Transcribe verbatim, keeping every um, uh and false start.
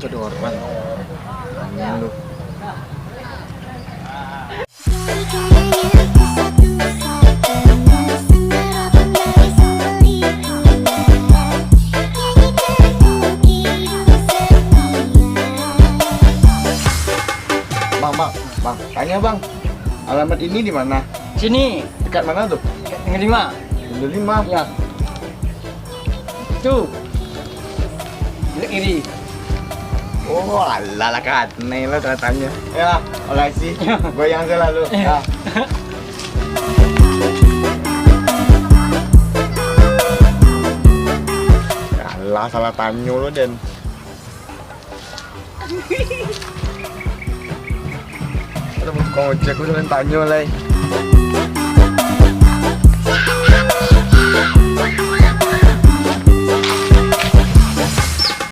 Aduh, Arman. Tanya lu. Bang, bang, bang, tanya, bang. Alamat ini di mana? Sini. Dekat mana tuh? Dekat Tangga Lima. Tangga Lima? Ya. Tu. Belok kiri. Oh, alah lah, kan. Nai lah, tanya-tanya. Ya, makasih. Goyang saja lah lu. Ya. Alah, salah tanyo lu, Den. Ada tukang ojek, lu jangan tanyo, lai.